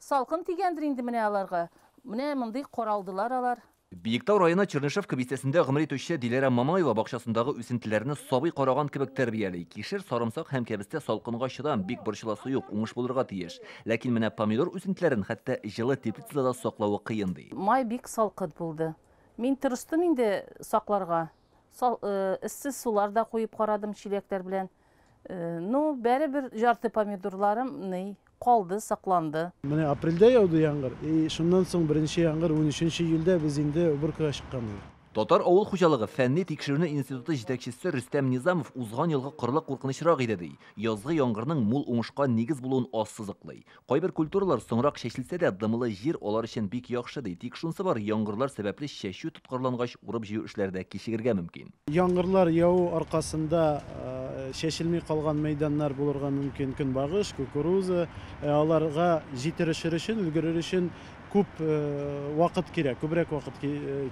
Салкын тигәндер инде менә аларга. Менә мондый каралдылар алар. Биектау районы Чернышевка бистәсендә гомер итүче Диләрә Мамаева бакчасындагы үсентеләрне сабый караган кебек тәрбияли. Кишер, сарымсак һәм кәбестә салкынга чыдам, бик борчыласы юк, уңыш булырга тиеш. Ләкин менә помидор үсентеләрен хәтта җылы теплицада да саклавы кыен, ди. Май бик салкын булды. Мин тырыштым инде сакларга. Эссе сулар да куеп карадым чиләкләр белән. Ну, бәребер жарты помидорларым ни калды, сакланды. Менә апрельдә яуды яңгыр, и шуннан соң беренче яңгыр 13 июльдә без инде уборкага чыккан идек. Татар авыл хуҗалыгы фәнни тикшеренү институты җитәкчесе Рөстәм Низамов узган елгы корылык куркынычрак иде, ди. Язгы яңгырның мул уңышка нигез булуын ассызыклый. Кайбер культуралар соңрак чәчелсә дә, дымлы җир алар өчен бик яхшы, ди. Тик шунысы бар, яңгырлар сәбәпле чәчү тоткарлангач, урып-җыю эшләре дә кичегергә мөмкин. Яңгырлар яву аркасында чәчелми калган мәйданнар булырга мөмкин. Көнбагыш, кукуруза, аларга җитерешер өчен, өлгерер өчен күп вакыт кирәк, күбрәк вакыт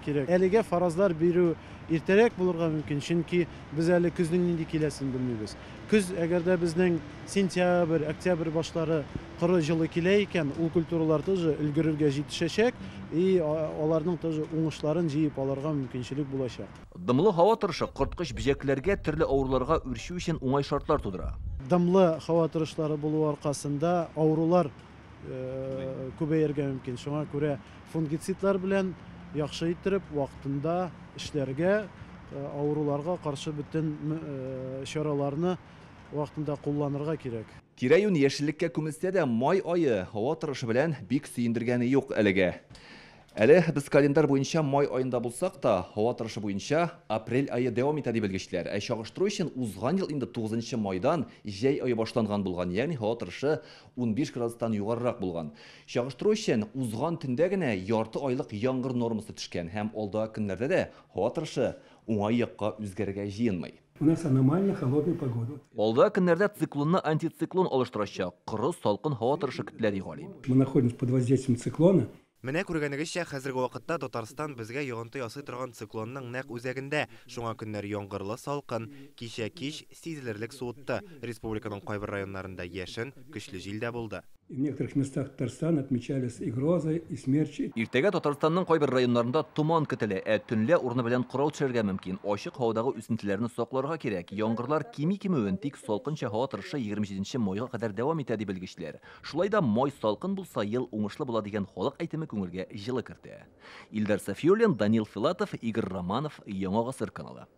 кирәк. Әлегә фаразлар бирү иртәрәк булырга мөмкин, чөнки без әле көзнең нинди киләсен белмибез. Көз, әгәр дә безнең сентябрь, октябрь башлары коры җылы килә икән, ул культуралар тоже өлгерергә җитешәчәк и аларның тоже уңышларын җыеп алырга мөмкинчелек булачак. Дымлы һава торышы корткыч бөҗәкләргә, төрле авыруларга үрчү өчен уңай шартлар тудыра. Дымлы һава торышлары булу аркасында авырулар күбәергә мөмкин. Шуңа күрә фунгицидлар белән яхшы иттереп вакытында эшләргә, авыруларга каршы бөтен чараларны вакытында кулланырга кирәк. Тирә-юнь яшеллеккә күмелсә дә, май ае һава торышы белән бик сөендергәне юк әлегә. Әле без календарь буенча май аенда булсак та, һава торышы буенча апрель ае дәвам итә, ди белгечләр. Ә чагыштыру өчен узган ел инде 9 майдан җәй ае башланган булган, ягъни һава торышы 15 градустан югарырак булган. Чагыштыру өчен узган төндә генә ярты айлык яңгыр нормасы төшкән һәм алдагы көннәрдә дә һава торышы уңай якка үзгәрергә җыенмый. У нас аномально холодная погода. Алдагы көннәрдә циклонны антициклон алыштырачак. Коры, салкын һава торышы көтелә, ди галим. Мы находимся под воздействием циклона. Менә күргәнегезчә, хәзерге вакытта Татарстан безгә йогынты ясый торган циклонның нәкъ үзәгендә. Шуңа көннәр яңгырлы, салкын. Кичә кич сизелерлек суытты. Республиканың кайбер районнарында яшен, көчле җил дә булды. В некоторых местах Татарстана отмечались и грозы, и смерчи. Иртәгә Татарстанның кайбер районнарында томан көтелә, ә төнлә урыны белән кырау төшәргә мөмкин. Ачык һавадагы үсентеләрне сакларга кирәк. Яңгырлар кими кимүен, тик салкынча һава торышы 27 майга кадәр дәвам итә, ди белгечләр. Шулай да май салкын булса, ел уңышлы була дигән халык әйтеме күңелгә җылы кертә. Илдар Сафиуллин, Данил Филатов, Игорь Романов, Яңа Гасыр каналы.